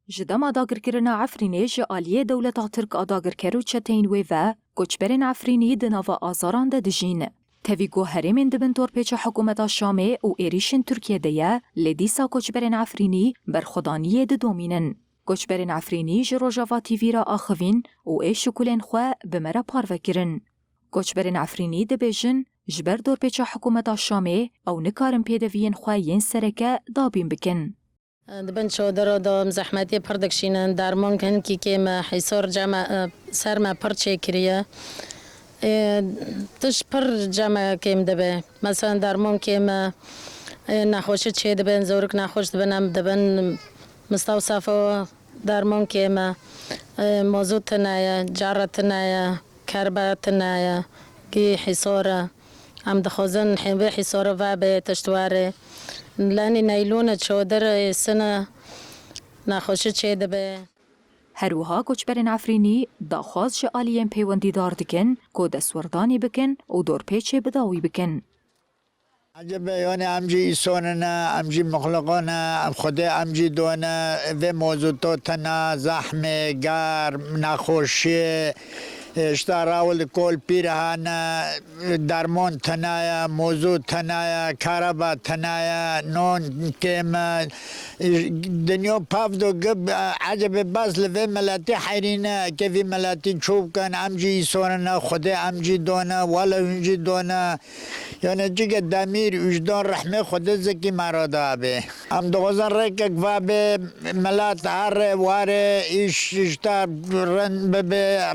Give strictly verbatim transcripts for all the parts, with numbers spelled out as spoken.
Ji dema dagirkirina Efrînê ji aliyê dewleta Tirk a dagirker û çeteyên wê ve, koçberên Efrînî di nava azaran de dijîn. Tevî ku herêmên di bin dorpêça hikûmeta Şamê û êrîşên Tirkiyê de ye, lê dîsa koçberên Efrînî berxwedaniyê didomînin. Koçberên Efrînî ji Rojava T V re axivîn û ê şikulên xwe bi me re parve kirin. Koçberên Efrînî dibêjin, ji ber dorpêça hikûmeta Şamê ew nikarin pêdeviyên xwe yên sereke dabîn bikin. Di bin çodiro de em zehmetiyê pir dikişînin, dermon hinkî kêm e, hîsor cem e, ser me pir çêkiriye. Ê, tişt pir cem e kêm dibe. Mesela dermon kêm e, ê, nexweşî çê dibin, zorik nexweş dibin, em dibin mistewsefo dermon kêm e. Ê, mozût tune ye, care tune ye, kerbe tune ye, gî hîsor e. Em dixwazin hê-, vê hîsora vebe tişt were. Lenî neylûne, çodir, êsine, nexweşî çê dibe. Her wiha koçberên Efrînî daxwaz ji aliyên pêwendîdar dikin ku destwerdanî bikin û dorpêçê bi dawî bikin. Ecebe, yani em jî îsonine, em jî muxliqone, em Xwedê em jî done, vê mozûto tena, zehmê, germ, nexweşiyê, îşte rawil kol pîr hane, dermon tenaye, mozût tenaye, karaba tenaye, non kêm e. Dinyo pav do gib, ecebe bas li vê miletî heyrîne, ke vî miletî çû bikin, em jî îsonine, Xwedê em jî done, wele hûn jî done. Yani cige demîr, ujdan rehmê Xwedê zikî me re dabe. Em dixwazin rêkek vabe, milet here, ware, îş, îşte rind bibe,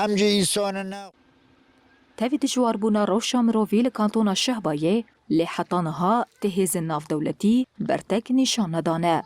em jî îsonine. Tevî dijwarbûna rewşa mirovî li kantona Şehbayê, lê heta niha ti hêzên navdewletî bertek nîşan nedane.